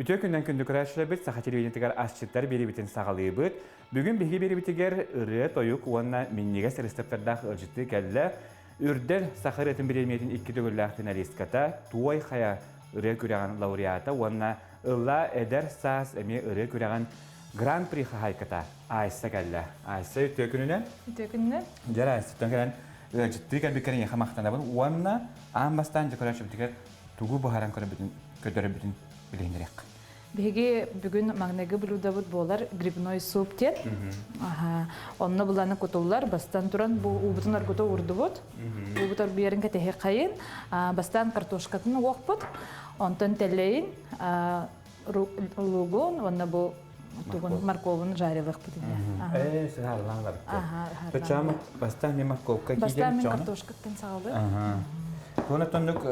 Үтүө күннэн күндү көрөөччүлэрбит Саха телевидениетыгар асчыттар биэриибитин саҕалыыбыт. Бүгүн биһиги биэриибитигэр ырыа, тойук уонна минньигэс ырыстаптардаах ыалдьыттыы кэллэ. Үрдэл саха ырыатын бириэмийэтин икки төгүллээх финалистката, Туой Хайа ырыа күрэҕин лауреата уонна Ылла эдэр саас эмиэ ырыа күрэҕин Гран-при хаһаайката Айса кэллэ. Айса үтүө күнүнэн. Үтүө күнүнэн. Дьэ Айсаттан кэлэн ыалдьыттыы кэлбиккэр эйиэхэ махтанабын уонна аан бастаан дьэ көрөөччүбүтүгэр тугу буһаран көрөрбүтүн көрдөрөрбүтүн билиһиннэриэххэ. Биһиги бүгүн маҥнайгы блюдобут буолар грибной суп диэн. Аха. Онно буланы кутуллар. Бастан туран бу уубутун оргута уурдубут. Уубут оргуйарын кэтэһи хайын. Бастаан картошкатын уохпут. Онтон тэллэйин лугун уонна бу тугун морковун жарилыахпыт инде. Ээ, саһарлаан барбыт. Почему бастаан мен морковка киирем Бастаан мен картошкаттан саҕалыы. Туона тоннук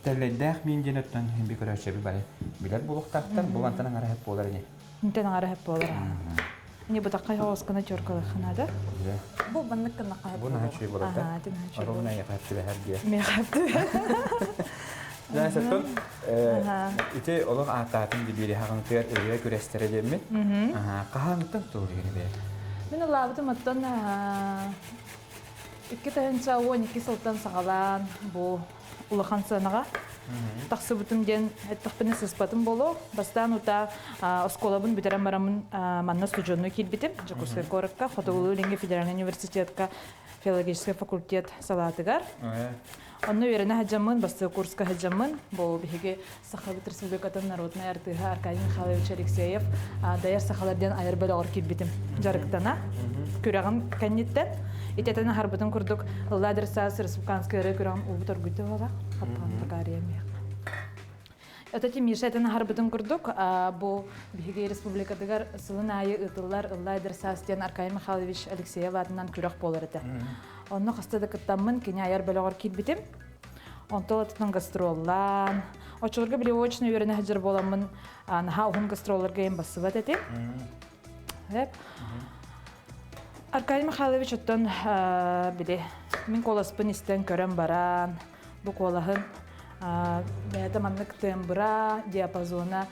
тэллэйдээх миин диэн оттон химби көрөөччү бары билэр буолуохтаахтар. Бу мантан аҥара хэп буолар ини. Мантан аҥара хэп буолар. Ини бутаккай хоҕоскана чоркалыхха наада. Бу баннык гыннахха Бу наһаа үчүгэй буолар да. Ровно эйиэхэ хэп диэ. Миэхэ хэп Сеттон ити олох ааттаатын дибири хаҕынтыгар ырыа күрэстэрэ диэммит. Хаһаантан туһуругун бэйэ? Мин ылаабытым оттон 2012 сылтан саҕалаан бу улахан сыанаҕа тахсыбытым диэн эттэхпинэ сыспатым буолуо. Бастаан утаа оскуолабын бүтэрэн бараммын манна студеннуу киирбитим. Дьокуускай куоракка Хотугулуу-Илиҥҥи федеральнай университетка филологическай факультет салаатыгар. Онно үөрэнэ сылдьаммын, бастакы курска сылдьаммын, бу биһиги Сахабыт Республикатын народнай артыыһа Аркадий Михайлович Алексеев Дайар сахалар диэн айар бөлөҕөр киирбитим дьарыктана. Күрэҕим кэнниттэн итэтэн аһарбытым курдук Ылла Адресаас республиканскай ырыа күрэҕин уубут оргуйда буола. Хаппаҕын такаарыйам Өтөти Миша этэн аһарбытын курдук, бу биһиги республикатыгар сылын аайы ыытыллар Ыллай Дырсаас диэн Аркадий Михайлович Алексеев аатынан күрэх буолар этэ. Онно хаста да кыттаммын кини айар бөлөҕөр киирбитим. Онтон отутун гастроллаан, оччолорго били очно үөрэнэ сылдьар буоламмын, наһаа уһун гастролларга эм бассыбат этим. Аркадий Михайлович оттон били мин куоласпын истэн көрөн баран, бу куолаһын бэйэтэ маннык тембра, диапазона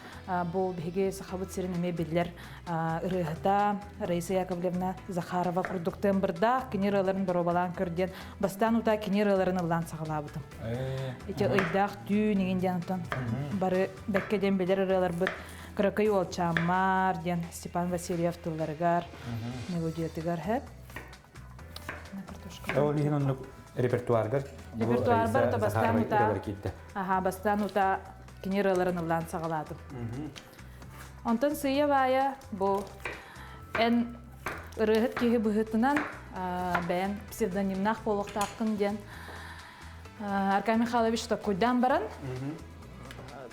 бу биһиги Сахабыт сирин эмиэ биллэр ырыаһыта Раиса Яковлевна Захарова курдук тембрдаах кини ырыаларын боруобалаан көр диэн бастаан утаа кини ырыаларын ыллаан саҕалаабытым. Ити ыйдаах түүн иҥин диэн оттон бары бэккэ диэн билэр ырыаларбыт Кыракый уолчааммар диэн Степан Васильев тылларыгар, мелодиятыгар хэп. Ол иһин оннук репертуаргар Репертуарбар то бастаан утаа аха бастаан утаа кини ырыаларын ыллаан саҕалаатым. Онтон сыыйа-баайа бу эн ырыаһыт киһи быһыытынан бэйэҥ псевдонимнаах буолуохтааххын диэн Аркадий Михайлович токкуйдаан баран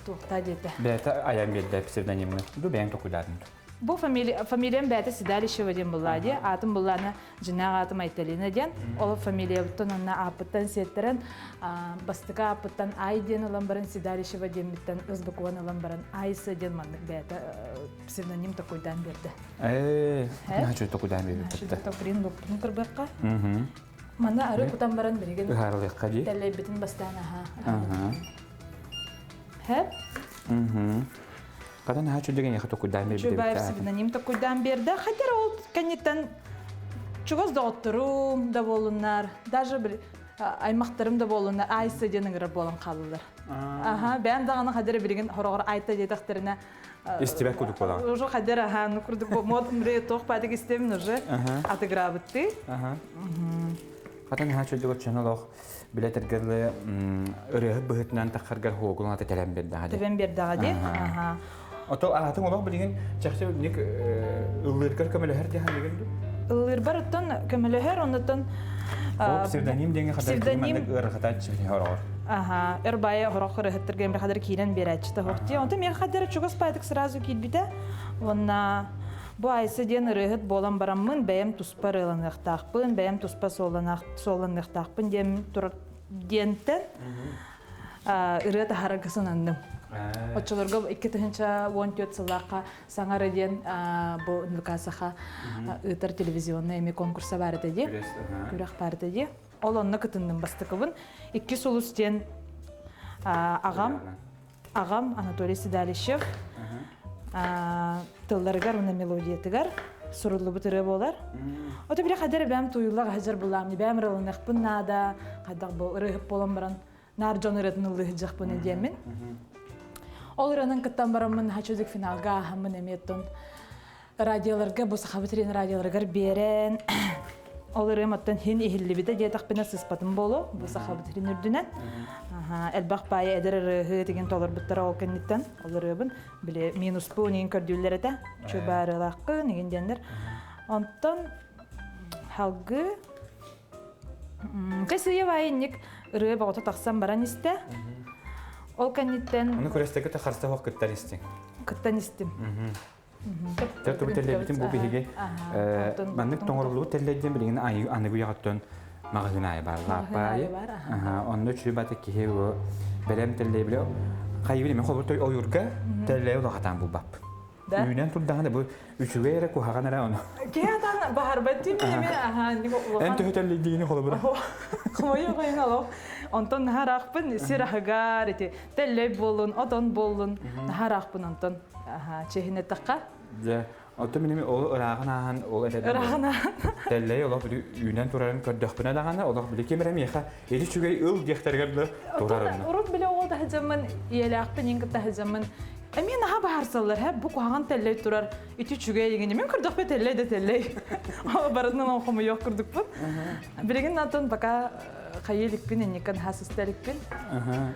туохтаа диэтэ. Бэйэтэ айан биэрдэ псевдонимҥа. Бу бэйэҥ токкуйдаатыҥ. Бу фамилия, фамилиям бэйэтэ Седалищева диэн буллаа дии. Аатым буллаана дьиҥнээх аатым Айталина диэн. Ол фамилиябыттан уонна ааппыттан сиэттэрэн бастакы ааппыттан Ай диэн ылан баран Седалищева диэммиттэн ызбыкуан ылан баран Айса диэн маннык бэйэтэ псевдоним токуйдаан биэрдэ. Ээ, наһаа токуйдаан биэрбит. Токурин луппутун кырбыахха. Манна ары кутан баран билигин ыһаарылыахха дии. Тэллэйбитин бастаан аһаа. Хэп. Хата наһаа үчүгэй эйиэхэ токуйдаан биэрбит Чубаев псевдоним токуйдаан биэрдэ. Хотя ол кэнниттэн чугас доҕотторум да буолуннар, даже аймахтарым да буолуннар Айса диэн ыҥырар буолан хааллылар. Аха, бэйэм даҕаны хадыр билигин хороҕор Айта диэтэхтэринэ Истибэт курдук буолаҕын. Уже хадыр аха, ну курдук мод мре туох паатык истэбин уже атыгыраабыттыы. Хата наһаа үчүгэй оччону олох билэтэргэр ырыаһыт быһыытынан таххаргар хуогун ата тэлэн биэрдэҕэ дии. Тэбэн биэрдэҕэ дии. Аха. Ото аатыҥ олох билигин чахчы ник ыллыыргар көмөлөһөр диэн билигин дуу? Ыллыырбар оттон көмөлөһөр, оннуттан Ол псевдоним диэҥи хатар псевдоним ыарахатааччы хороҕор. Аха, өр баайа хорох ырыһыттарга эмре хадыр киирэн биэрээччи тоһох дии. Онтон миэхэ хадыр чугас баайдык сразу киирбитэ. Уонна бу Айса диэн ырыаһыт буолан бараммын бэйэм туспа ырыаланыахтаахпын, бэйэм туспа суолланыахтаахпын диэн турар диэнтэн ырыа таһаарарга сананным. Оччолорго 2014 сыллаахха Саҥара диэн бу НВК Саха ыытар телевизионный эми конкурса баар этэ дии. Күрэх баар этэ дии. Ол онно кытынным бастакыбын. Икки сулус диэн аҕам аҕам Анатолий Седалищев. Тылларыгар уонна мелодиятыгар суруллубут ырыа буолар. Ото били хадэр бэм туйулла хаһдьар булаам, бэм ырылыныахпын наада, хайдах бу ырыһып буолан баран наар дьон ырыатын ыллыһыдьахпын диэммин. Ол ырыанан кыттан бараммын хачудик финалга ааһаммын эмиэ радиоларга бу сахабыт сирин радиоларыгар биэрэн ол ырыам оттон хин иһиллибитэ диэтэхпинэ сыспатым буолуо бу сахабыт сирин үрдүнэн элбэх баайы эдэр ырыаһы тигин толорбуттара ол кэнниттэн ол ырыабын били минуспун иин көрдүүллэр этэ чубаарылаахпын игин диэннэр онтон халгы Кэсийэ баайынньык ырыа бөҕөтө тахсан баран истэ. Ол кэнниттэн... Ону күрэстэгэ харса хоқ кыттар истиҥ. Кыттан истим. Тө тэллэйбитин бу биһиги маннык тоҥоруллубут тэллэйдиэн билигин аныгы үйэҕиттэн маҕаһыын аайы бар лааппаайы. Онно үчүгэй бата киһи бу бэлэм тэллэй билэ хайыбын эми холбутой ойуурга тэллэйи улахатаан булбаппын. Үүнэн турдаҕына бу үчүгэй эрэ куһаҕан эрэ ону. Киһи атан баһарбат дии эми аха Эн төһө тэллэйдиини холобура. Хомойу хойун олох. Онтон наһараахпын сир аһыгар ити тэллэй буоллун, отон буоллун наһараахпын онтон чиһинэ тахха. Дьэ, оттон миними ол ырааҕын ааһан ол этэ Ырааҕын ааһан. Тэллэй олох били үүнэн турарын көрдөхпүнэ даҕаны олох били ким эрэ миэхэ ити үчүгэй ыл диэхтэригэр да турар Урут били оҕо таһыдьаммын ийэлээхпин иин кытта таһыдьаммын эмиэ наһаа баһарсаллар һэ бу куһаҕан тэллэй турар ити үчүгэй игини мин көрдөхпө тэллэй да тэллэй барытынан хомуйуох курдукпун билигин атын пока хайыы иликпин инниккин наһаа сыста иликпин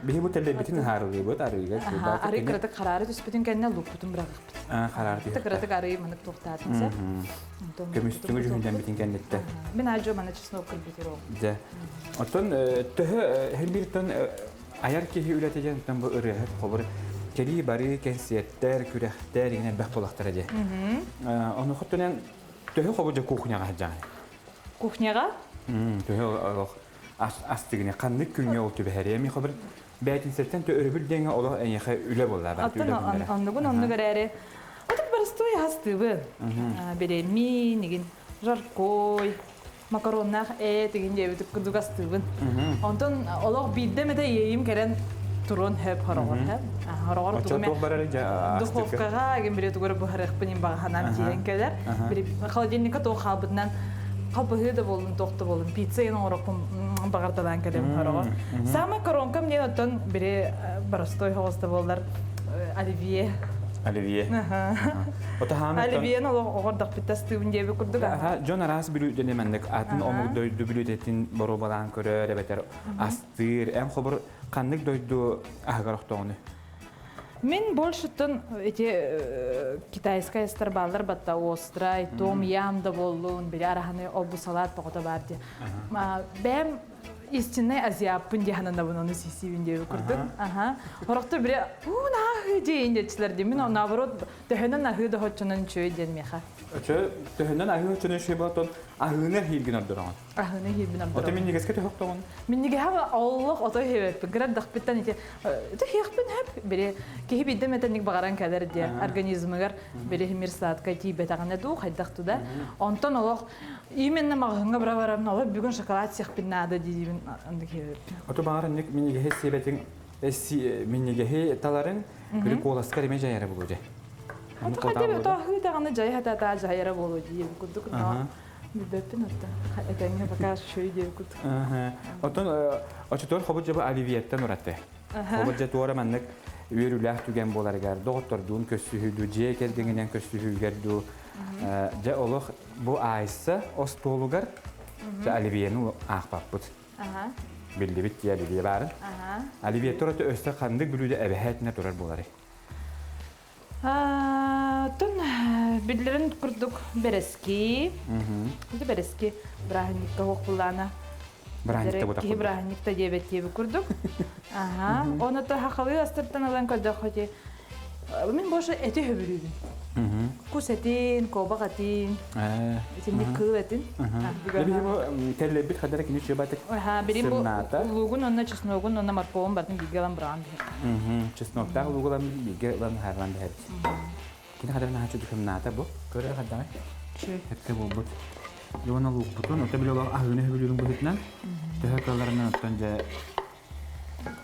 биһи бу тэллэйбитин ыһаарылыыбыт арыыга арыы кыратык хараары түспүтүн кэннэ луукпутун быраҕыахпыт хараары түһүөхтэ кыратык арыы маннык туохтаатын сэ көмүстүҥү дьүһүннэммитин кэнниттэн мин аадьо мана чеснок кырбитир ол дьэ оттон төһө хэмбиртон айар киһи үлэтэ диэн бу ырыаһыт холобур кэлии барыы кэнсиэртэр күрэхтэр иҥэн элбэх буолахтара дии ону хоттунан төһө хобу дьэ кухняҕа сылдьаҕын кухняҕа төһө олох астыгыны ханнык күҥҥэ ол түбэһэри эми хобур бээтинсэттэн тө өрөбүл диэҥэ олох эйиэхэ үлэ буолла Оттон оннугун оннук эрээри отут боростуой астыыбын били миин игин жаркой макароннаах эт игин диэбит курдук астыыбын. Онтон олох биирдэ эмэтэ иэйим кэлэн турун хөп хороҕор хөп. Хороҕор тугу духовкаҕа игин били тугу эрэ буһарыахпын им баҕаһанан тиийэн кэлэр. Били холодильникка туох хаалбытынан халбаһыы да буоллун, туох да буоллун, пицца игин оҥорохпун баҕарталаан кэлэбин хороҕор. Самый коронкам диэн оттон били боростой хоҕус да буоллар оливье. Оливье. Оливьены олох оҕордохпут тастыыбын диэбит курдук. Дьон араас бүлүүдэнэ маннык атын омук дойду бүлүүдэтин боруобалаан көрөр эбэтэр астыыр. Эн хобур ханнык дойду аһыгар охтоҕуну? Мин больше-тон эти китайская астар бааллар батта острай, том ям да боллун, били араханы ол бу салат поҕото бар ди. Бэм истинный азиаппын дии сананабын ону сиисиибин диэби курдук. Аха. Хорохтор бире уу нааһыы диэйин диэччилэр дии. Мин наоборот төһөнөн аһыы да хоччонон үчүгэй диэн миэхэ. Өчө төһөнөн аһыы хоччонон үчүгэй болтон аһыыны иһииргин ордороҕун. Аһыыны иһиирбин ордороҕун. Ото минньигэскэ төһөхтөҕүн? Минньигэһэ олох ото иһиэбэппин. Кыра эрдэхпиттэн ити ити иһиэхпин сөп. Били киһи биирдэ эмэтэнник баҕаран кэлэр диэ организмыгар били мир сладкай тиийбэтэҕинэ дуу хайдах туда. Онтон олох Именно маҕаһыҥҥа бара бараммын олор бүгүн шоколад сиэхпин наада диибин оннук иһэбиппин. Ото баҕар инник минньигэһи сиэбэтиҥ минньигэһи таларыҥ били куоласкар эмиэ дьайара буолуо дьэ. Ото хотя ото аһыы даҕаны дьайа хатата дьайара буолуо диир курдук но билбэппин отто этэҥҥэ пока шөй диир курдук. Оттон очотуор хобут дьэ бу оливьеттан ураты. Хобут дьэ туора маннык үөрүүлээх түгэн буоларыгар доҕоттордуун көрсүһүү дуу, дьиэ кэргэҥинэн көрсүһүүгэр дуу дьэ олох Бу Айса остуолугар оливьены аахпаппыт. Биллибит дии оливье баарын. Оливье турата өссө ханнык бүлүүдэ эбэһээтинэ турар буоларый? Тун биллэрин курдук бэрэски. Ити бэрэски бырааһынньыкка хуохпуллаана. Бырааһынньыкта бутах Киһи бырааһынньыкта диэбэт диэби курдук. Аха. Оны то хахалыы астыртан ылан көрдөххө ти Мин больше эти хөбүрүүбүн. Кус этин, кобах этин, итинник кыыл этин. Кэллэбит хадара кини чөбатык Бирин бу луугун онно чесногун онно морковун бардын бииргэ ылан быраҕан биһэр. Чесноктаах луугу ылан бииргэ ылан хаарлаан биһэбит. Кини хадара наһаа чудухымнаата бу. Көрө хаддаҕай. Эпке буолбут. Уонна луукпутун, ота били олох аһыыны хөбүлүүрүн быһыытынан төһө кыалларынан оттон дьэ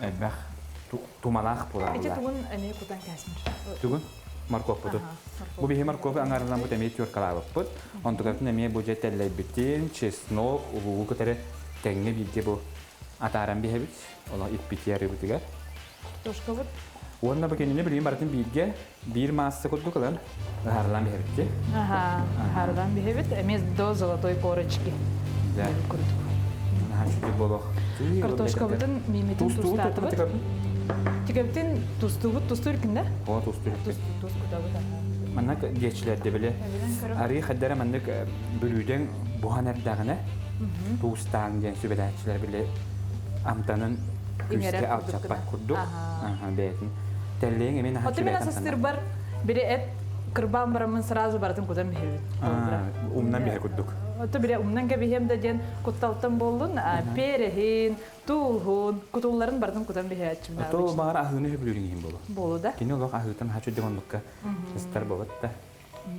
элбэх тумалаах буолар. Ити тугун эмиэ кутан кээсмир. Тугун? Моркуоппутун. Бу биһи моркуопу аҥаарыламмыт эмиэ тюркалаабыппыт. Онтукатын эмиэ бу дьэ тэллэйбитин, чеснок, улуугу кытары тэҥҥэ бииргэ бу атааран биһэбит. Олох иппитии арыыбытыгар. Картошкабыт. Уонна бу кинини билигин барытын бииргэ биир маасса курдук ылан ыһаарылаан биһэбит. Аха, ыһаарылаан биһэбит. Эмиэ до золотой корочки. Да. Курдук. Наһаа үчүгэй буолуох. Картошкабытын миимитин тустаатыбыт. Тикэбитин тустуубут тустуур кинде? О, тустуур. Тус кутабыт. Маннык диэчилэрде били арыы хаддара маннык бүлүүдэн буһан эрдэҕинэ туустаан диэн сүбэлээччилэр били амтанын күүскэ алчаппат курдук бэйэтин тэллэйиҥ эмиэ наһаа Оту мен асастырбар бири эт кырбаан бараммын сразу барытын кутан биһэбит. Умнан биһэ курдук. Оту бире умнан кэбиһиэм да диэн кутталтан буоллун, переһин, тууһун, кутулларын барытын кутан биһээччим. Ото баҕар аһыыны сөбүлүүрүн иһин болу. Болу да. Кини олох аһыытан хачу дьон оннукка ыстар болот да.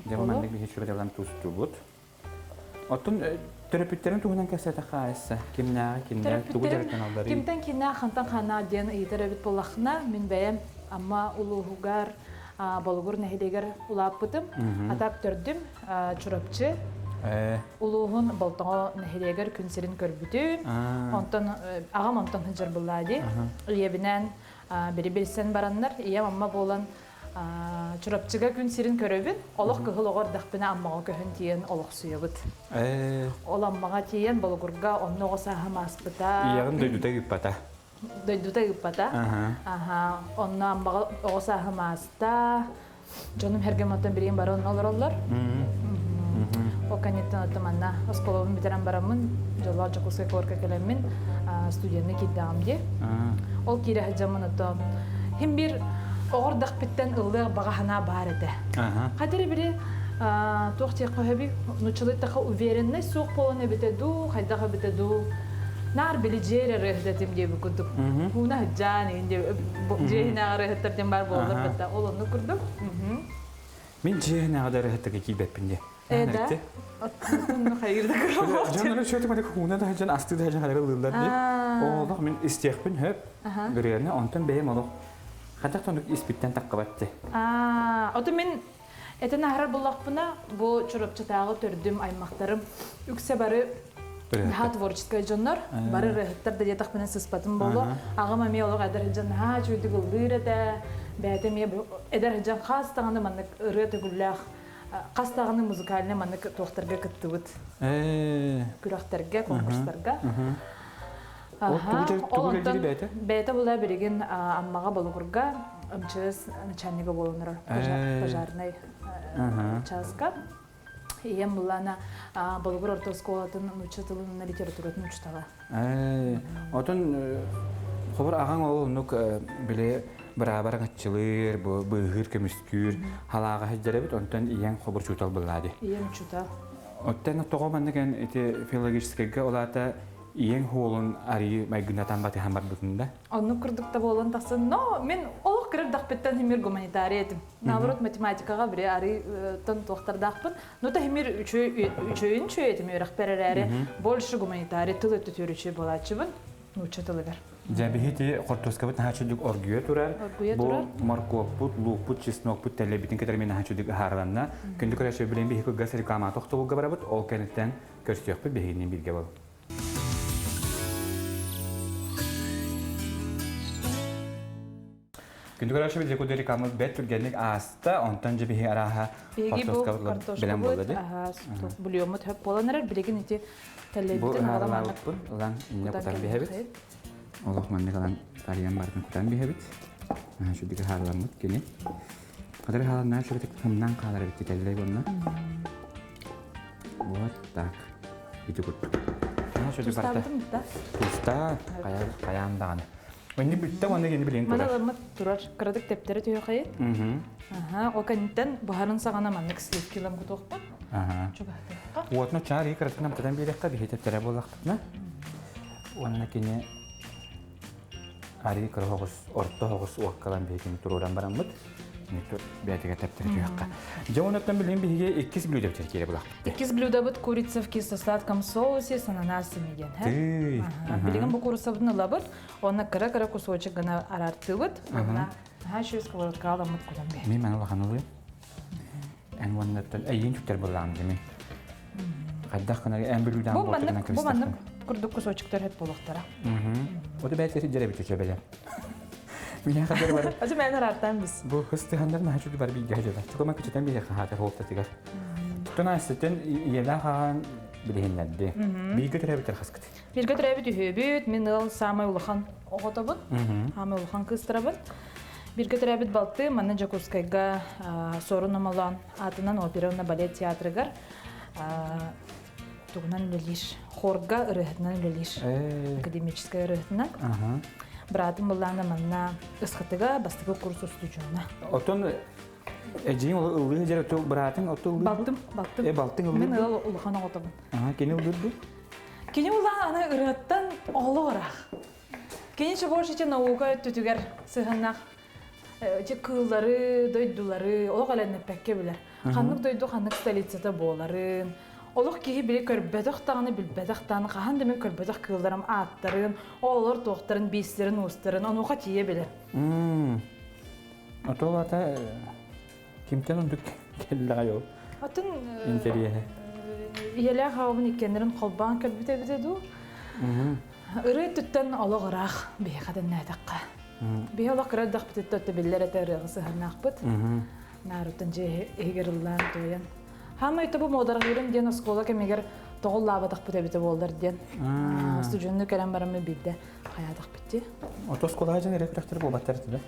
Дьэ маннык биһи сүбэтэлэн тустубут. Оттон төрөппүттэрин туһунан кэпсэтэххэ айса кимнээҕи кинилэр тугу дьарыктаналларый? Кимтэн киннээх хантан ханаа диэн ыйытар эбит буоллаххына, мин бэйэм Амма улууһугар Болугур нэһилиэгэр улааппытым. Атак төрдүм Чурапчы улууһун Болтоҥо нэһилиэгэр күн сирин көрбүтүм. Онтон аҕам онтон сылдьар буоллаа дии. Ийэбинээн бири билсэн бараннар, ийэм Амма буолан Чурапчыга күн сирин көрөбүн. Олох кыһыл оҕо эрдэхпинэ Аммаҕа көһөн тиийэн олохсуйабыт. Ол Аммаҕа тиийэн Болугурга онно оҕо сааһым ааспыта. Ийэҕин дойдута ыыппата. Дойдута ыыппата. Аха. Онно Аммаҕа оҕо сааһым ааста. Дьонум сэргэм оттон билигин бары онно олороллор. Ол кэнниттэн оттон манна оскуолабын бүтэрэн бараммын, дьоллоох Дьокуускай куоракка кэлэммин студенты киирдэҕим дии. Ол киирэ сылдьаммын оттон хим биир оҕордахпиттэн ыллыах баҕа санаа баар этэ. Хадыр били туох диэххэ сөбүй, нуччалыы таха уверенность суох буолан эбитэ дуу, хайдах эбитэ дуу, наар били дьиэр ырыаһытатым диэбит курдук. Хууна сыдьаан иһин дьиэһинээҕи ырыаһыттар диэн баар буолаллар бата ол оннук курдук. Мин дьиэһинээҕи да ырыаһыттарга киирбэппин диэ. Э да? Оттон хайыр да көрөм. Дьон шөтү хууна да дьон асты да дьон ылыыллар дии. Олох мин истиэхпин хөп. Ырыаны онтон бэйэм олох хатах тонук испиттэн таххабат ти. Аа, ото мин этэн аһарар буллахпына бу Чурапчытааҕы төрдүм аймахтарым үксэ бары наһаа творческай дьоннор, бары ырыаһыттар да диэтэхпинэ сыспатым буолуо. Аҕам эмиэ олох эдэр сылдьан наһаа үчүгэйдик ыллыыр этэ. Бэйэтэ эмиэ эдэр сылдьан хас даҕаны маннык ырыа төгүллээх хас даҕаны музыкальнай маннык туохтарга кыттыбыт. Күрэхтэргэ, конкурстарга. Ол онтон бэйэтэ була билигин Аммаҕа Болугурга МЧС начальнига буолан турар пожарнай чааска. Ийэм буллаана Болугур орто оскуолатын нуучча тылын литературатын учуутала. Отон хобор аҕаҥ ол оннук били быраабар аччылыыр, быыһыыр, көмүскүүр халааҕа сылдьар эбит, онтон ийэҥ хобор учуутал быллаа дии. Ийэм учуутал. Оттон тоҕо маннык эн ити филологическайга улаата ийэҥ хуолун арыйы майгынатан батыһан барбытын да? Оннук курдук да буолан тахсан, но мин олох кырырдахпыттан химир гуманитарий этим. Наоборот, математикаҕа бири арый тон туохтардаахпын. Но та химир үчүөйүн үчүөй этим үөрэхпэр эрээри больше гуманитарий тыл өттүтүөр үчүөй буолааччыбын нуучча тылыгар. Дьэ биһити хортуоскабыт наһаа чудук оргуйа турар. Оргуйа Бу турар. моркуоппут, луукпут, чеснокпут тэллэбитин кытары мен наһаа чудук ыһаарыланна. Күндү көрөөччү билин биһи кылгас реклама тохтобулга барабыт. Ол кэнниттэн көрсүөхпүт биһигинниин бииргэ бол. Күндү көрөөччү биһиги кудери камыл бэт түргэнник ааста, онтон дьэ биһи арааһа Биһиги бу бэлэм буолла ди. Бульоммут хөп буолан эрэр, билигин ити Бу ыһаарылаабыппын ылан инньэ кутан биһэбит. Олох маннык ылан тарыйан барытын кутан биһэбит. Шүдүк ыһаарыламмыт кини. Хатыр ыһаарыланнаа шүрүтүк хымнан хаалар эбит тэллэй буонна. Вот так. Ити курдук. Тустаабытым да. Туста, хайаан даҕаны. Өнни бүттэ уонна кини билигин турар. Маналаммыт турар. Кыратык тэптэрэ түһүөхайы. Аха, ол кэнниттэн буһарын саҕана маннык сливки ылан кутуохпут. Аха. Чугаһатыахха. Уотну чаар ии кыратык намтатан биэриэххэ биһи тэптэрэ буоллахпытына. Уонна кини арыы кыра оҕус, орто оҕус уоккалан биһигини туруоран бараммыт бэйэтигэр тэптэрэ түһүөххэ. Дьэ онуттан билигин биһиги иккис блюдо киирэ булахпыт. Иккис блюдобыт курица в кисло-сладком соусе с ананасами диэн. Тыый. Билигин бу курицабытын ылабыт, уонна кыра-кыра кусочек гына араартыыбыт. Уонна наһаа үчүгэй сковородкаҕа аламмыт кутан биһи. Мин маны улахан ылыым. Эн уоннаттан эйиин түктэр буллаҕым дими. Хайдах гына эн бүлүүдээн Бу маннык бу маннык курдук кусочектар хэт буолуохтара. Оты бэйт сидер эбит үчө бэлэ. Миһэ хадыр бар. Ачы мэн араартаан бис. Бу хыстыхандар наһа чүдү бар бииргэ хадьыла. Чукама кычытан биһэ хаһаатар холтатыгар. Туттан аастытын ийэлээх аҕаан билиһиннэрди. Бииргэ төрөөбүттэр хаскыт. Бииргэ төрөөбүт үһүөбүт, мин ыал саамай улахан оҕотобун, саамай улахан кыыстарабын. Бииргэ төрөөбүт балты манна Дьокуускайга Суорун Омолоон аатынан опера уонна балет театрыгар тугунан үлэлиир, хорга ырыаһытынан үлэлиир, академическай ырыаһытынан. Быраатым былаана манна Ысхытыга бастакы курс устудьуона. Оттон эдьиийиҥ ыллыы дьэр быраатыҥ оту ыллыы? Балтым, балтым. Э, балтыҥ ыллыыр? Мин ыал улахан оҕотобун. Кини ыллыыр дуу? Кини улахан аны ырыаттан оҕолоох ыраах. Кини чобуошича наука өттүтүгэр сыһыннах ити кыыллары, дойдулары олох элэннэппэккэ билэр. Ханнык дойду ханнык столицата буоларын, олох киһи били көрбөтөх даҕаны билбэтэх даҕаны хаһан да мин көрбөтөх кыылларым ааттарын, оҕолор туохтарын, биистэрин, уустарын онуоха тиийэ билэр. Ото ата кимтэн оннук кэллэҕэй ол? Атын Интэриэһэ. Ийэлээх аҕабын иккиэннэрин холбоон көрбүт эбитэ дуу? Ырыа өттүттэн олох ыраах биһиэхэ дэннээтэххэ. Биһи олох кыра эрдэхпититтэн өттө биллэр этэ ырыаҕа сыһыаннаахпыт. Наарыттан дьиэ иһигэр ыллаан туойан. Хаамай тобу муодарҕыырым диэн оскуола кэмигэр тоҕо ыллаабатахпыт эбитэ буоллар диэн. Устудьуоннуу кэлэн бараммын биирдэ хайаатахпыт дии. Ото оскуолаҕа дьон эрэ күрэхтэр буолбаттар этэ да?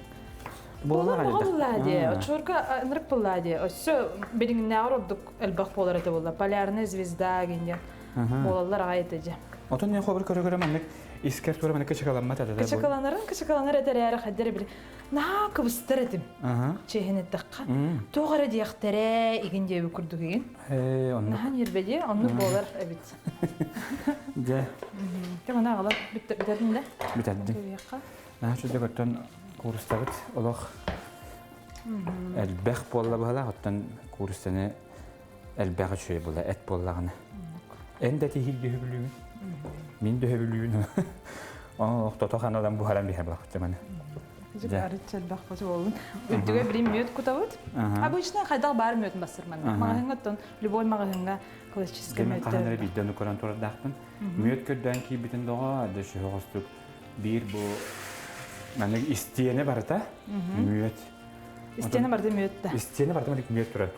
Буолар буолла дии. Оччолорго ынырык буолла дии. Өссө билиҥнээҕэр ордук элбэх буолар этэ буолла. Полярная звезда диэн буолаллар аҕай этэ дьэ. Отон мен хобыр көрө-көрө маннык искер тура маннык кычыкаламмат этэ. Кычыкаланарын кычыкаланар этэ эрээри хайдары били наһаа кыбыстар этим. Чиэһин эттэххэ. Туох эрэ диэхтэрэ игин диэби курдук игин. Ээ, оннук. Наһаа ньирбэдиэ, оннук буолар эбит. Дьэ. Те мана аҕалар бүтэрдин да? Бүтэрдим. Наһаа чудо оттон куурустабыт олох элбэх буолла быһалаах оттон куурустаны элбэх үчүгэй була эт буоллаҕына. Эн да тиһил дөһөбүлүүбүн. Мин дөһөбүлүүбүн. Олох тото ханадан буһаран биһэ балахча маны. Арычча элбэх бочу болун. Үрдүгэ бирин мүөт кутабыт. Обычно хайдах баар мүөтүн бассырман. Маҕаһыҥҥа оттон любой маҕаһыҥҥа классический мүөттөр. Хаһан эрэ биирдэ ону көрөн турардаахпын. Мүөт көрдөөн киирбитин доҕо, да сүһүөх биир бу маннык истиэнэ барыта мүөт. Истиэнэ барыта мүөт да. Истиэнэ барыта маннык мүөт турар.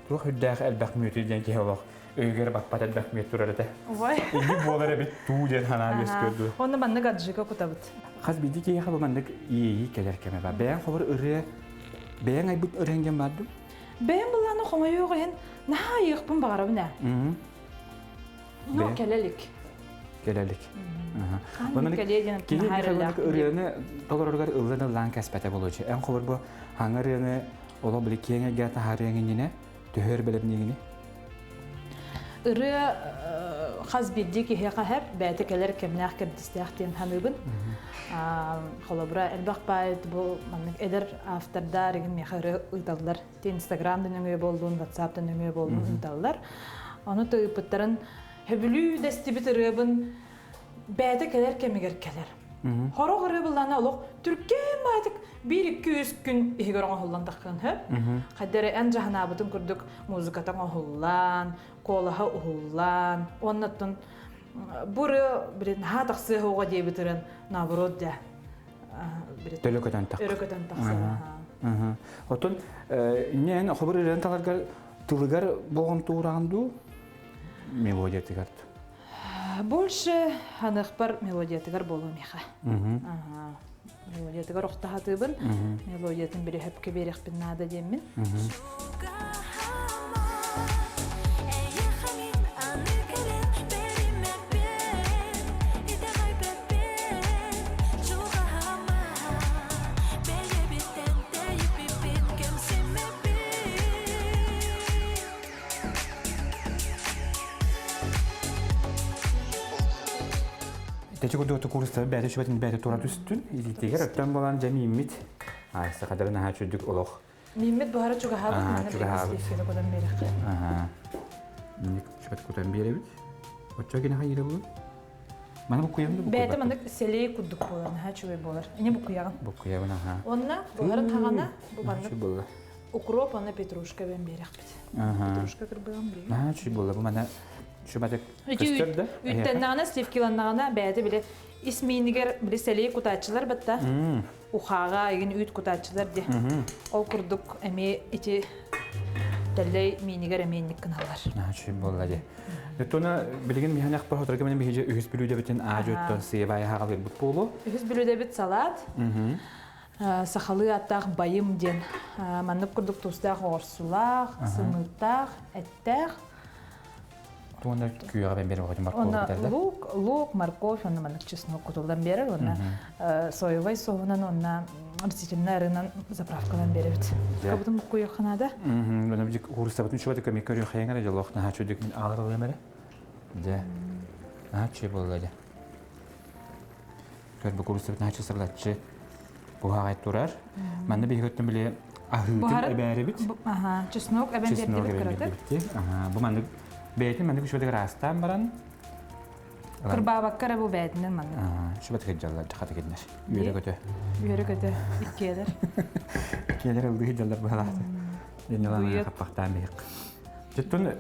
Туох үрдээх элбэх мүөтү диэн киһи олох өйүгэр баппат элбэх мүөт турар этэ. Ой. Инник буолар эбит туу диэн санаа үөскүөр дуу. Онно маннык аджика кутабыт. Хас биирдии киһиэхэ бу маннык иэйии кэлэр кэмэ бар. Бэйэҥ хобор ырыа, бэйэҥ айбыт ырыаҥ диэн баар дуу? Бэйэм былааны хомойуох иһин наһаа айыахпын баҕарабын ээ. Но кэлэ илик. Кэлэ илик. Киһи ырыаны толороругар ыллан ыллаан кэспэтэ болуочу. Эн холобур бу хаҥа ырыаны олох били киэҥ эйгэ таһаарыаҥ иннинэ төһөр бэлэмниигини? Ырыа хас биирдии киһиэхэ хэп, бэйэтэ кэлэр кэмнээх кэрдиистээх диэн саныыбын. Холобура, элбэх баайыт бу маннык эдэр автордар игин миэхэ ырыа ыыталлар. Инстаграм да нөҥүө буоллун, WhatsApp да нөҥүө буоллун ыыталлар. Ону тыыппыттарын хөбүлүү дэстибит ырыабын бэйэтэ кэлэр кэмигэр кэлэр. Хорох ырыа былаана олох түркээн баайтык биир-икки үс күн иһигэр оҥоһуллан таххын хөп. Хайдары эн жаһанаабытын курдук музыката оҥоһуллан, куолаһа уһуллан, уоннаттан бу ырыа били наһаа тахсыа оҕо диэбит ырыан наоборот дьэ Төлө көтөн тахсар. Өрө көтөн тахсар. Отон инне эн хобур ырыан таларгар тылыгар болҕомтуураҕын дуу мелодиятыгар Больше ханыхпар мелодиятыгар буолуо миэхэ. Мелодиятыгар охтаһатыыбын, мелодиятын били хөпкө биэриэхпин наада диэммин. Тэчи курдук курстар бэйэтэ сүбэтин бэйэтэ тура түстүн. Илиитигэр өттөн болан дьэ мииммит. Ай, сахадары наһаа чүрдүк олох. Мииммит буһара чугаһаабыт, манна чугаһаабыт. сливканы кутан биэрэххэ. Аха. Минник сүбэт кутан биэрэбит. Оччо кини хайыра булун? Маны буккуйабын да Бэйэтэ маннык сэлиэй курдук буолар, наһаа үчүгэй буолар. Ини буккуйаҕын. Буккуйабын, аха. Уонна буһарын хаҕана бу маннык буолла. Укроп уонна петрушка эбэн биэрэхпит. Петрушка кырбыам бии. Наһаа үчүгэй буолла. Бу мана шуматык көстөр да? Үттэннэҕинэ, сливкиланнаҕына бэйэтэ били ис миинигэр били сэлии кутааччылар батта. Ухааҕа игин үүт кутааччылар ди. Ол курдук эмиэ ити тэллэй миинигэр эмиэ инник гыналлар. Наһаа үчүгэй буолла ди. Туна билигин миһанах баһотарга менен биһиги үһүс бүлүүдэбитин аажуттан сыйабай хагалырбыт буолу. Үһүс бүлүүдэбит салат. Сахалыы ааттаах байым диэн маннык курдук туустаах оҕурсулаах, сымыыттаах, эттээх. Туонна күөҕэ бэн берер морковь Лук, лук, морковь, онно маннык чеснок кутуллан берер, уонна соевай соһунан уонна растительный арыынан заправкалан беребит. Кабытын буккуйуохха наада. Мм, куурустабытын чуба көмө көрүөххэ дьоллоох наһаа чүдүк мин аалар эрэ. Дьэ. Наһаа чүй буолла дьэ. Көр бу куруссабыт наһаа сырлаччы буһаҕай турар. Манна биһиги өттүн били аһыытын эбээрибит. Аха, чеснок эбэн биэрдибит кыратык. Аха, бу маннык бэйэтин маннык үчүгэйдик ыраастаан баран Кырбаабакка эрэ бу бэйэтинэн маннык. Шубат дьаллар хата киднер. Үөрэ көтө. Үөрэ көтө иккиэлэр. Иккиэлэр ылдыы дьаллар быһалааты. Деннелаана хаппахтаан биһик. Жеттун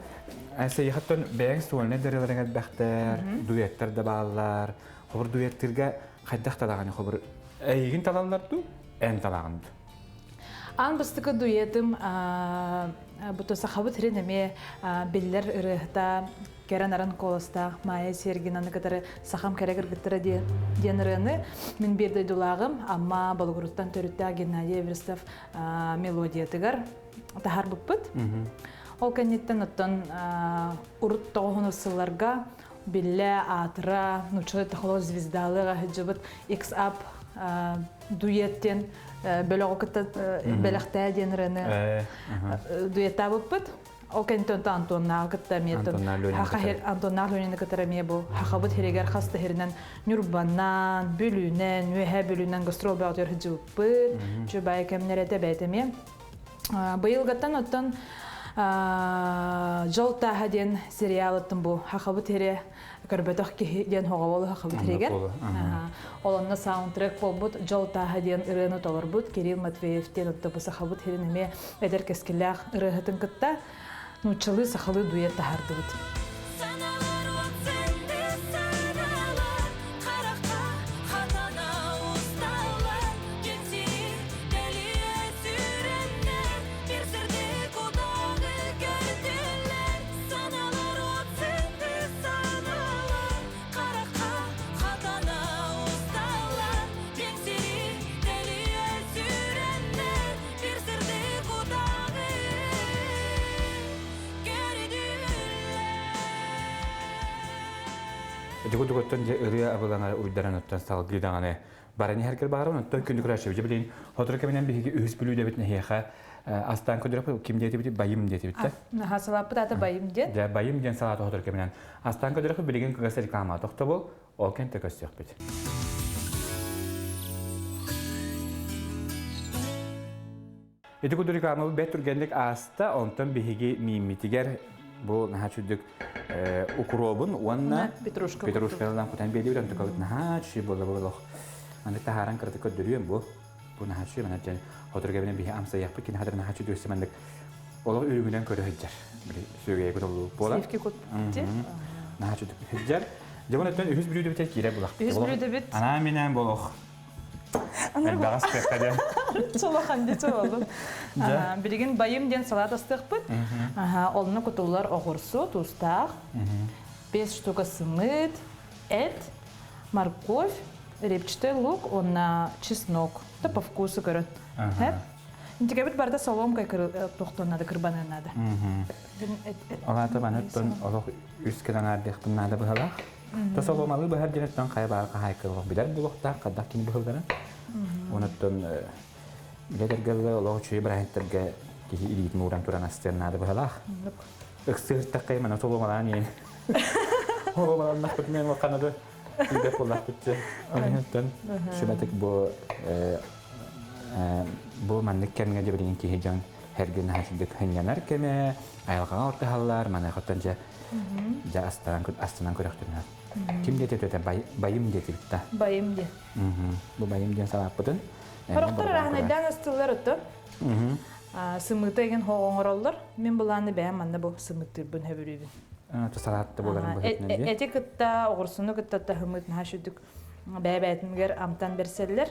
Сайыхаттан бэйэҥ сольнай дарыларыҥ элбэхтэр, дуэттар да бааллар. Хобур дуэттырга хайдах талаҕын хобур эйигин талаллар дуу, эн талаҕын дуу? Аан бастакы дуэтым бу сахабыт сирин эмиэ биллэр ырыаһыта кэрэ нарын куоластаах Майя Сергинаны кытары «Сахам кэрэ кыргыттара» диэн ырыаны мин биир дойдулааҕым Амма Болугуруттан төрүттээх Геннадий Эверстов мелодиятыгар таһаарбыппыт. Ол кэнниттэн оттон урут тоҕуһун сылларга биллэ аатыра нууччалыы технолог звездалыга сылдьыбыт X-Up дуэт диэн бөлөҕү кытта бэлэхтээ диэн ырыаны дуэттаабыппыт. Ол кэнниттэн Антоннааҕы кытта эмиэ Антоннаах Ленины кытары эмиэ бу Хахабыт сиригэр хас да сиринэн Ньурбанан, Бүлүүнэн, Үөһээ Бүлүүнэн гастрол бөҕөтүгэр сылдьыбыппыт. Чубай кэмнэр этэ бэйэтэ эмиэ. Быйылгаттан оттон Дьол тааһа диэн сериалыттан бу Хахабыт сири көрбөтөх киһи диэн хоҕоболу Хахабыт сиригэр. Ол онно саундтрек буолбут Дьол тааһа диэн ырыаны толорбут Кирилл Матвеев диэн отто бу Сахабыт сирин эмиэ эдэр кэскиллээх ырыаһытын кытта нууччалыы сахалыы дуэт таһаардыбыт. Ити курдук дьэ ырыа абылаҥа уйдаран оттон салгыы даҕаны баран иһэргэр баҕарабын оттон күндү көрөөччү билин сотору кэминэн биһиги үһүс бүлүүдэбит нэһиэхэ астаан көрдөрөп ким диэтибит байым диэтибит да Наһаа салааппыт аата байым диэн. Дьэ байым диэн салааты сотору кэминэн астаан көрдөрөп билигин кыгас реклама тохтобул ол кэнтэ көссүөхпүт. Ити курдук рекламабыт бэрт түргэнник ааста, онтон биһиги мииммитигэр бу наһаа чүдүк укробун уонна петрушка петрушкаларынан кутан биэрдибит, онтукабыт наһаа үчүгэй буолла бу олох. Маннык таһааран кыратык көрдөрүөм бу. Бу наһаа үчүгэй, манна дьэн хотуруга бинен биһи амсайыахпыт, кини хатыр наһаа үчүгэй маннык олох үрүҥүнэн көрө сылдьар. Били сүөгэйэ кутуллубут буолар. Сливки кут. Наһаа үчүгэй сылдьар. Дьэ, онтон үһүс бүлүүдэбит киирэ булах. Үһүс бүлүүдэбит. Анаа минээн болох. Элбэҕис кыахха диэн. Чолохан дии чололун. Билигин байым диэн салат астыахпыт. Онно кутуллар оҕурсу, туустаах, 5 штука сымыыт, эт, морковь, репчатый лук уонна чеснок. Да по вкусу көрөн. Интигебит барда соломкой тохтон надо, кырбаныан надо. Олаата манаттан олох үс кынан аардыахпын наада быһалаах. Тас олуомалыы быһар диэниттэн хайа баар хаһаайкалаах билэр буолуохтаах хайдах кини быһылларын. Онуттан үлэлэргэ олох үчүгэй бырааһынтарга киһи илиитин ууран туран астыан наада быһалаах. Ыксыыртаххай мана солуомалаан иэн. Олуомаланнахпыт мен улаханады билбэт буоллахпыт. Онуттан сүмэтик бу бу маннык кэмҥэ дьэ киһи дьон эргин наһаа хынньанар кэмэ, айылҕаҕа ортаһаллар, маныахаттан дьэ дьэ астынан астынан көрөхтүнэр. Ким диэти өтөтө байым диэтибит да. Байым диэн. Бу байым диэн салааппытын. Хорохтор араһынайдаан астыллар оттон. Сымыыта игин оҥороллор. Мин былааны бэйэм манна бу сымыыттыырбын хөбүрүүбүн. Салаатта буоларын быһыытынан дии. Эти кытта, оҕурсуну кытта таһымыт наһаа сүдүк бэйэ-бэйэтигэр амтан бэрсэллэр.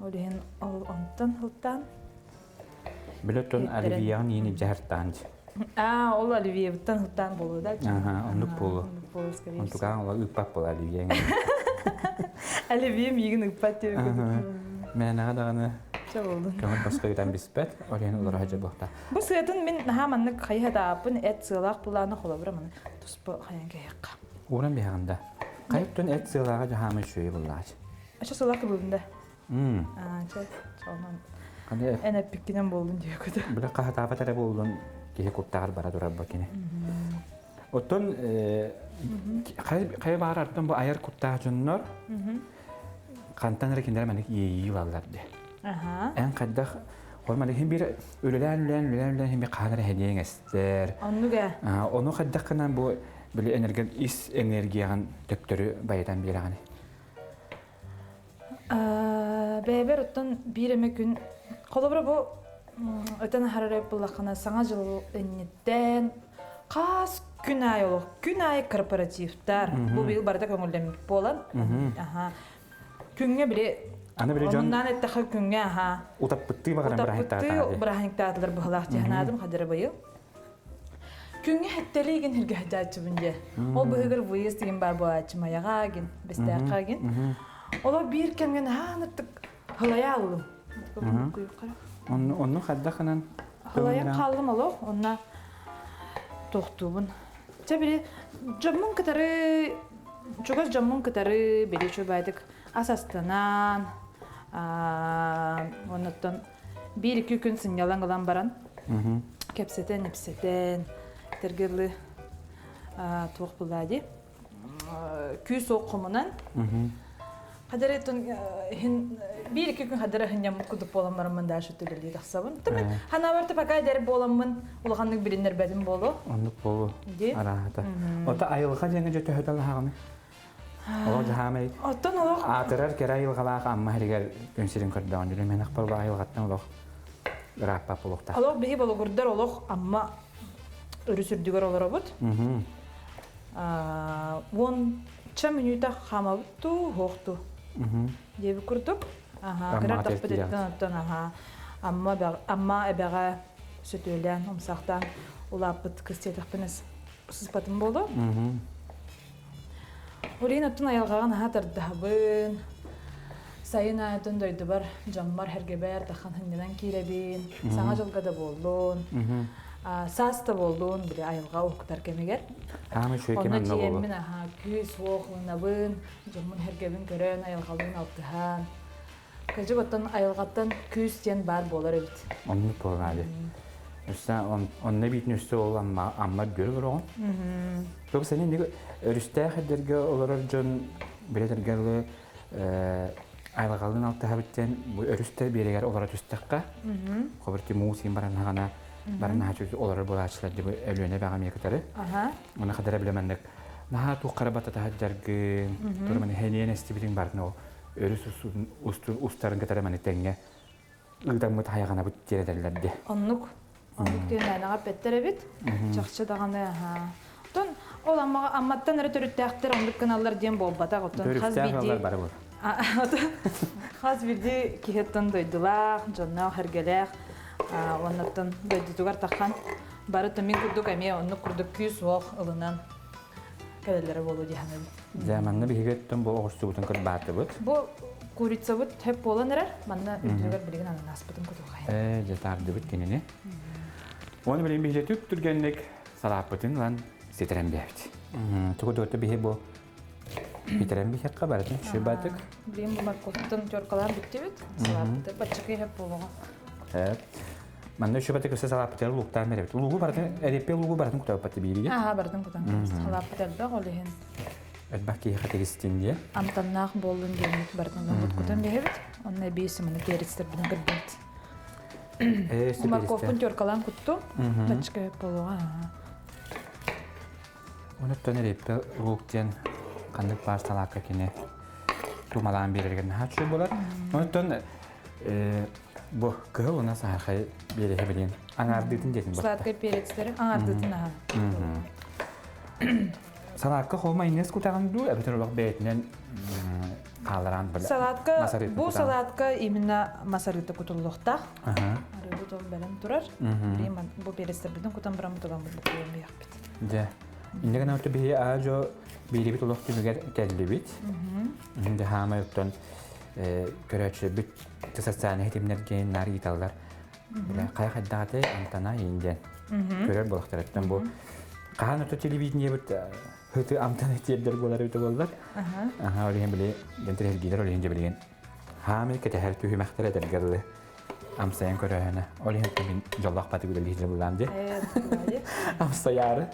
Ол иһин ол онтон сылтаан. Билөттөн оливияҕын иин илдьэһэртаан дии. Аа, ол оливиябыттан сылтаан буолуо да? Аха, оннук буолуо. Онтукаан ол ыыппат буола оливияҥ. Оливия миигин ыыппат диэбит. Мээнэҕэ даҕаны Чэ буоллун. көҥүл босхо ыытан биспэт, ол иһин олоро сылдьа Бу сыатын мин наһаа маннык хайыһа эт сыалаах булааны холобура маны туспа хайан кэһиэххэ. Ууран биһэҕин да. Хайыттан эт сыалааҕа дьаһаамай үчүгэй буллаач. Ача сыалаах кыбылын да. Аа, чэ, чолмон. Эн эппиккинэн буоллун диэкүтэ. Бile хаһатаабат эрэ буоллун киһи куттаҕар бара турар бу кини. Оттон хайа баарартан бу айар куттаах дьоннор хантан эрэ кинилэр маннык иэйии ылаллар дии. Эн хайдах ол маннык иһин биир үлэлээн үлэлээн үлэлээн үлэлээн иһин биир хаһан эрэ эһэниэҥ эстэр. Оннук ээ. Ону хайдах гынан бу били энергия ис энергияҕын төптөрү байытан биэрэҕиний? Бэйэбэр оттон биир эмэ күн холобура бу өтөн аһарар буоллаххына саҥа дьыл инниттэн хас күн аайы олох күн аайы корпоративтар бу быйыл барыта көҥүллэммит буолан аха күҥҥэ били Аны били дьон омуннаан эттэххэ күҥҥэ аха утаппыттыы баҕаран утаппыттыы бырааһынньыктаатылар быһалаах дьаһанаадым хадара быйыл Күҥҥэ хэттэлиигин hirгэһдьааччыбын дьэ. Ол быһыгар выезд деген бар буолааччы Майаҕа гин, Бэстээххэ гин. Олор биир кэмҥэ наһаа ыныртык халайа аллым. Онну хайдахынан Халайан хааллым олох, онно тохтуубун. Чэ били дьоммун кытары чугас дьоммун кытары били үчүгэйдик ас астанан, оннуттан биир-икки күн сынньалаҥ ылан баран кэпсэтэн ипсэтэн этэргэ туох булаа дии күүс суох хомунан хадары иһин биир-икки күн хадары хынньаммыт кудук буолан бараммын дальше үлэлии тахсабын. Тымын ханабар пока дэр буоламмын улаханнык билиннэрбэтим буолуо. Оннук буолуо. Араата. Ота айылҕа дьэҥэ дьэ төһөтө лаһаҕыный? Олох дьаһаамай Оттон олох аатырар кэрэ айылҕалаах Амма сиригэр күн сирин көрдөҕүн дьүлү мен ахпар айылҕаттан олох ырааппат буолуохтаах. Олох биһи Болугурдар олох Амма өрүс үрдүгэр олоробут. Уонча мүнүүтэ хаамабыт дуу, суох дуу диэбит курдук. Кыра тахпытыттан оттон Амма Амма эбэҕэ сөтүөлээн, умсаахтаан улааппыт кыс диэтэхпинэ сыспатым буолуо. Улиин оттон айылҕаҕа наһаа тардаһабын. Сайын аайытын дойдубар дьоммор сэргэбэр тахан сынньанан киирэбин. Саҥа дьылга да буоллун, саас да буоллун, били айылҕа уһуктар кэмигэр. Аам үчүгэй кэм Онно онно буолуо. тиийэммин аһаа күүс-уох ылынабын, дьоммун сэргэбин көрөн, айылҕалыын алтыһан. Кырдьык оттон айылҕаттан күүс диэн баар буолар эбит. Оннук буолар ади. Өссө онно биитин өссө ол Амма Амма үрдүгэр олороҕун. Бу сeni инник өрүстээх эрдэргэ олорор дьон билэтэргэ дылы айылҕалыын алтыһабыт диэн бу өрүстэр биэрэгэр олоро түстэххэ хобурти муус иин баран хаҕана баран наһаа олорор буолааччылар дии бу Өлүөнэ эбэҕэ эмиэ кытары. Уна хадара билэмэнник наһаа туох хара бататаһа дьаргын турманы хэниэн эстибитиҥ барытын ол өрүс устун устарын кытары маны тэҥҥэ ыытаммыт хайаҕанабыт диэн этэллэр дии. Оннук. Оннук диэн мээнэҕэ эппэттэр эбит. Чахчы даҕаны аһаа. Оттон ол Аммаҕа Амматтан эрэ төрүттээхтэр оннук гыналлар диэн буолбатах. Оттон хас Төрүттээх биирдии ыаллар бары буолар. Хас биирдии киһи оттон дойдулаах, дьонноох, эргэлээх уонна оттон дойдутугар таххан бары тумин курдук эмиэ оннук курдук күүс-уох ылынан кэлэллэрэ буолуо дии саныыбын. Дьэ, манна биһиги өттүн бу оҕурсубутун кырбаатыбыт. Бу курицабыт хөп буолан эрэр. Манна үрдүгэр билигин ананаспытын кутуохайын. Ээ, дьэ таардыбыт кинини. Уонна билигин биһиги түп түргэнник салааппытын ылан ситэрэн биэбит. Тугу дуота биһи бу Бүтэрэн биһиэххэ барытын сүбатык. Билигин бу морковтун теркалаан бүттүбүт. Салааппыты баччакый хөп буолуоҕа. Эп. Манна сүбатык өссө салааппытыгар лууктаан беребит. Луугу барытын, эреппе луугу барытын кутабыт биириге. Аха, барытын кутан. Салааппыт элбэх ол иһин. Элбэх киһиэхэ тигистин диye. Амтаннаах буоллун диэммит барытын ылбыт кутан биһэбит. Онно эбии сыманы перецтербин кырбыт. Морковкун теркалаан куттум. Баччака хөп буолуоҕа. Онуттан эриэппэ луук диэн ханнык баар салаакка кини тумалаан биэрэригэр наһаа үчүгэй буолар. Онуттан. Бу кыһыл уна саһархай биэрэһэ билин аҥаардыытын диэтин батта. Сладкай перецтери аҥаардыытын аһа. Салаакка хол майонез кутаҕын дуу, эбэтэр олох бэйэтинэн хаалараан Салатка, бу салатка именно масарыыта кутуллуохтаах. Арыыбыт ол бэлэм турар. Бу перецтербитин кутан баран бутуламмыт букуйан биэхпит. Дьэ. Инньэ гынан биһи аа-дьо биирибит олох түмүгэр кэллибит. Дьэ хаамай оттон көрөөччүлэрбит социальнай ситимнэргэ наар ыыталлар. Хайа хайдаҕатай амтана иин диэн көрөр буолахтарыттан бу хаһан ото телевидениебит хыты амтана тиэрдэр буолар эбитэ буоллар. Аха, ол иһин били дэнтэрһэргиилэр ол иһин дьэ билигин хаамай кэтэһэр түһүмэхтэр этэргэ дылы амсайан көрөөһүнэ. Ол иһин мин дьоллоох баты үлэлиир буллаам дии. Амсайаары.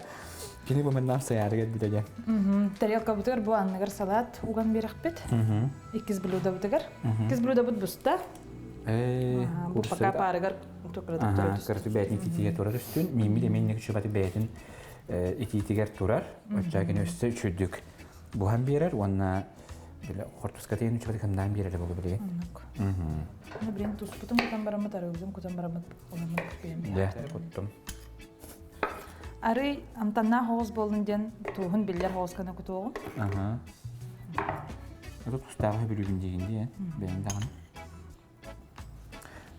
Кини бу манна амсайаары кэлбитэ диэн. Тарелкабытыгар бу анныгар салат уган биэрэхпит. Иккис блюдобытыгар. Иккис блюдобыт буста. Бу пока паарыгар Кыраты бэйэтин итиитигэр турар үстүн. Мииммит эмиэ чубаты бэйэтин итиитигэр турар. Оччоҕо кини өссө үчүгдүк буһан биэрэр уонна хортуска тиэн үчүгэй кымнаан биэрэрэ буолу билигин. Оннук. Билин туспутун кутан бараммыт, арыыбытын кутан бараммыт, онон Дьэ, куттум. Арый амтаннаах оҕус буоллун диэн тууһун биллэр оҕусканы кутуоҕум. Аха. Это тустааҕы бүлүүгүн диигин дии, бэйэҥ даҕаны.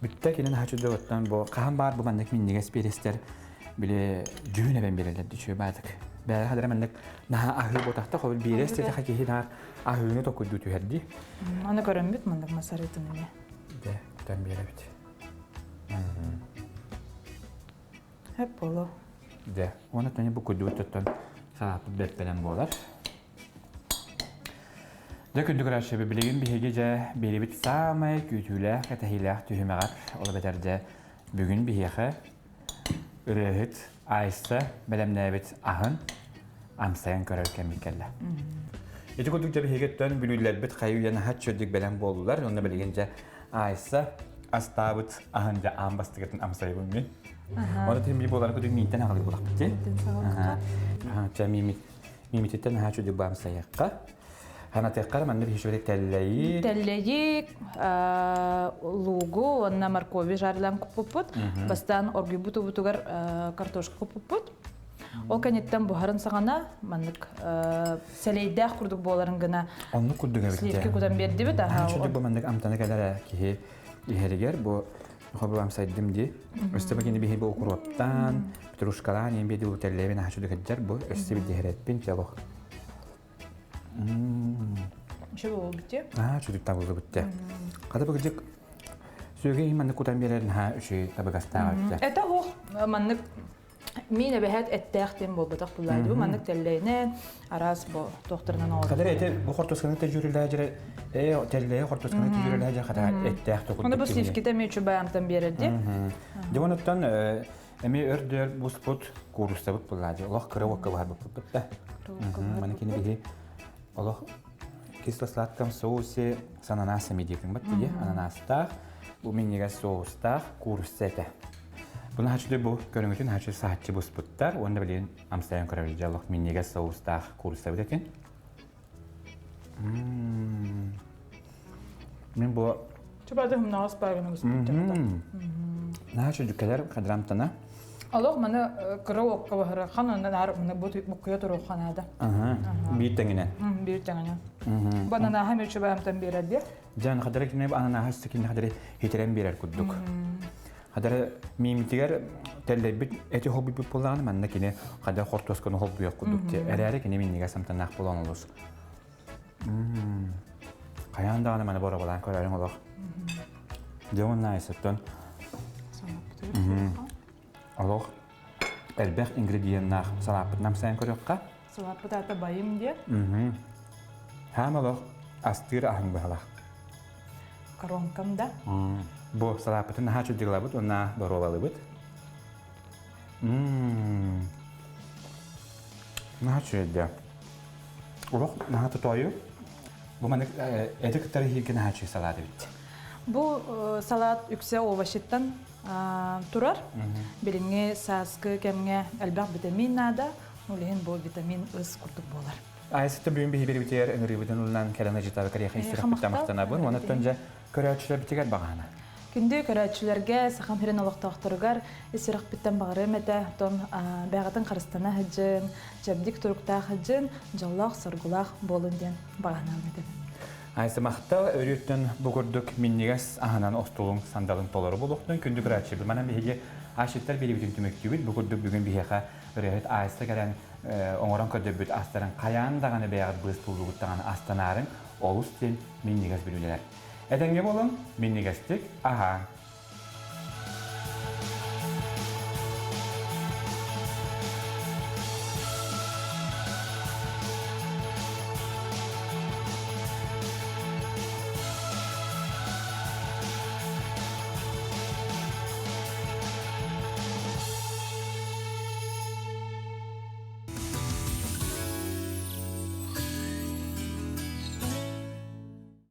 Бүттэ кэлин хачудоттан бу хаһан баар бу маннык минньигэс биэрэстэр били дьүһүн эбэн биэрэллэр үчүгэй баатык. Бэйэ хадара маннык наһаа аһыы буотахта хобул биэрэс тетеха киһи наар аһыыны токуйдуу түһэрди. Аны көрөммүт маннык масарытын эмиэ. Дэ, тутан биэрэбит. Хөп боло. Дэ, уонна тони бу куйдубут тоттон салааппыт бэрпэнэн буолар. Дьэ күндү көрөөччү билигин биһиги дьэ биэрибит саамай күүтүүлээх, кэтэһиилээх түһүмэҕэр ол эбэтэр дьэ бүгүн биһиэхэ ырыаһыт Айса бэлэмнээбит аһын амсайан көрөр кэммит кэллэ. Ити курдук дьэ биһигиттэн бүлүүлэрбит хайы үйэ наһаа чөрдүк бэлэм буоллулар. Онно билигин дьэ Айса астаабыт аһын дьэ аан бастакытын амсайбын мин. Оны тим буолар курдук миинтэн аҕалыы булахпыт дии. Чэ миимит Мимититтэн наһаа үчүгэй баамсайыахха. Ханатыахха манна биһишибит тэллэйи. Тэллэйи, луугу уонна моркови жарилаан куппуппут. Бастаан оргуйбут убутугар картошка куппуппут. Ол кэнниттэн буһарын саҕана маннык сэлэйдээх курдук буоларын гына Оннук курдук эбит. Сливки кутан биэрдибит. Аха. Бу маннык амтана кэлэр киһи иһэригэр бу Хобулам сайдым дии. Өстө бакини биһи бу укроптаан, петрушкалаан иэн биэди утэллэбин ахачу дыкаджар бу өссө бидиһэрэппин чалох. Еще болбутте. Аа, чүдүк табылды бутте. Ката быгыжык сүөгэ маннык кутан биэрэр наһаа үчүгэй табыгастаах эбит. Это ох маннык Мин эбэһээт эттээх диэн буолбатах буллаайдыбы маннык тэллэйинэн араас бу туохтарынан оҕолор. Хадыр эти бу хортусканы тежүрүлээжире э тэллэйи хортусканы тежүрүлээжир хата эттээх токурдук. Оны бу сливките эми үчү баямтан биэрэрди. Дьонуттан эми өрдөр буспут куурустабыт буллаажы. Олох кыра уокка баһарбыппыт да. Маны кини биһи олох кисло-сладком соусе с ананасами диэтин бат тиги ананастаах бу минньигэс соустаах куурусса этэ. Буну хачы бу көрүҥүтүн хачы саһаччы буспуттар уонна билигин амсайан көрөбүт дьаллох минньигэс соустаах кууруссабыт этин. Мин бу Чубады хымнаҕас баарыны буспуттар. Наһаа чүдүккэлэр хадрамтана. Олох маны кыра уокка баһара хан оннан аар маны бу буккуйа туруох ханаада. Биир тэҥинэн. Биир тэҥинэн. Бу ананаһа мүчү баамтан биэрэр диэ. Дьан хадара кине ананаһа сикин хадары хитерен биэрэр курдук. Хадара миимитигэр тэллэйбит эти холбуйбут буоллаҕына манна кини хада хортуосканы холбуйуох курдук дии. Эрээри кини минньигэс амтаннаах буолан олус. Хайаан даҕаны маны боробалаан көрөрүҥ олох. Дьэ уонна айсыттан олох элбэх ингредиеннаах салааппытын амсайан көрүөххэ. Салааппыт аата байым диэ. Хаам олох астыыр аһыҥ быһалаах. Коронкам да. Бу салааппытын наһаа чудьуглабыт уонна боруобалыыбыт. Наһаа үчүгэйдэ. Олох наһаа тотоойу. Бу маннык эти кыттары иһиргэ наһаа үчүгэй салаат эбит. Бу салаат үксэ овощиттан турар. Билиҥҥи сааскы кэмҥэ элбэх витамин наада. Ол иһин бу витамин ыс курдук буолар. Айсыта бүгүн биһи бирибитигэр ыҥырыыбытын ылынан кэлэн ыжытабы кэриэхэ истирэхпиттэн махтанабын. Онуттан дьэ көрөөччүлэрбитигэр баҕаана. Күндү көрөөччүлэргэ, Сахам сирин олохтоохторугар ис сүрэхпиттэн баҕарыам этэ, оттон бэйэҕитин харыстана сылдьын, чэбдик туруктаах сылдьын, дьоллоох-соргулаах буолун диэн баҕанаам этэбин. Айса махтал өрүүттэн бу курдук минньигэс аһынан остуолуҥ сандалын толору буолуохтун күндү көрөөччү. Манан биһиги асчыттар биэриибитин түмүктүүбүт. Бу курдук бүгүн биһиэхэ ырыаһыт Айса кэлэн оҥорон көрдөрбүт астарын хайаан даҕаны бэйэҕит быыс буллугут даҕаны астанаарыҥ олус диэн минньигэс бүлүүлэлэр. Этэҥҥэ буолуҥ, минньигэстик аһааҥ.